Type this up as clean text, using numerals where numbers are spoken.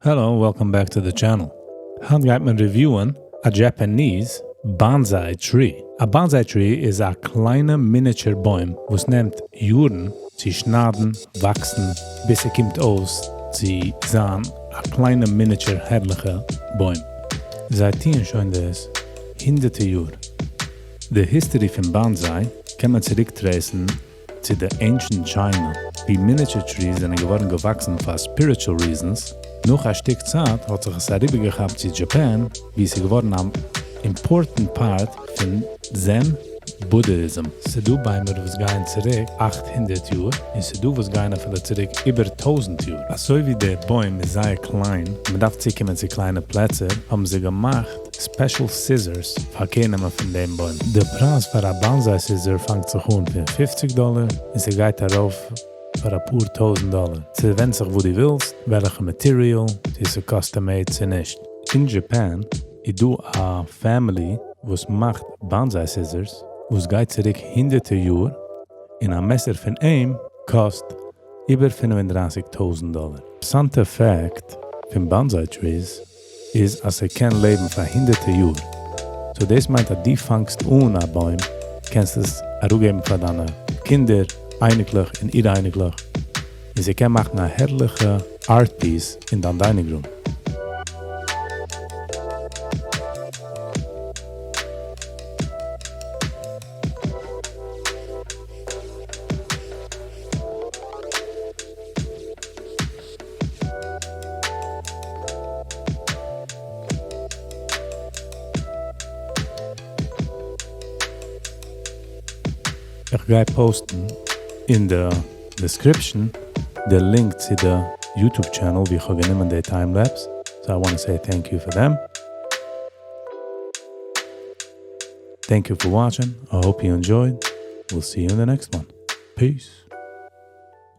Hello, welcome back to the channel. היינט גייט מען review ען א Japanese bonsai tree. א bonsai tree איז א קליינע miniature בוים וואס נעמט יארן צו שניידן, וואקסן, ביז ס'קומט אויס צו זיין א קליינע miniature הערליכע בוים. זיי טוען שוין דאס הונדערטע יאר. די history פון bonsai קען מען צוריק trace ן צו די ancient China, ווי miniature trees זענען געווארן געוואקסן פאר spiritual reasons, נאך א שטיק צייט האט זיך עס אריבערגעכאפט צו Japan ווי עס איז געווארן אן important part פון Zen Buddhism. ס'דא ביימער וואס גייען צוריק 800 יאר, און ס'דא וואס גייען אפילו צוריק איבער 1000 יאר. אזוי ווי דער בוים איז זייער קליין און מ'דארף צוקומען צו קליינע פלעצער, האבן זיי געמאכט special scissors פאר קערנעמען פון דעם בוים. די פרייז פאר א bonsai scissor פאנגט זיך אן פון 50 דאלער און ס'גייט ארויף פאר אפאר טויזנט דאלער. ס'ווענדט זיך וואס דו ווילסט, וועלכע material, צו ס'איז custom made צו נישט. אין Japan איז דא א family וואס מאכט bonsai scissors וואס גייט צוריק הונדערטער יאר, און א מעסער פון אים קאסט איבער 35 טויזנט דאלער. אינטערעסאנטע fact פון bonsai trees איז אז ס'קען לעבן פאר הונדערטער יאר. So דאס מיינט אז דו פאנגסט אן א בוים, קענסט עס אראפגעבן פאר דיינע קינדער, אייניקלעך און אירע אייניקלעך, און זיי קען מאכן א הערליכע art piece אין דיין dining room. איך גיי post ן אין די description די link צו די YouTube channel ווי איך האב גענומען די time lapse, so I want to say thank you for them. Thank you for watching, I hope you enjoyed, we'll see you in the next one. Peace.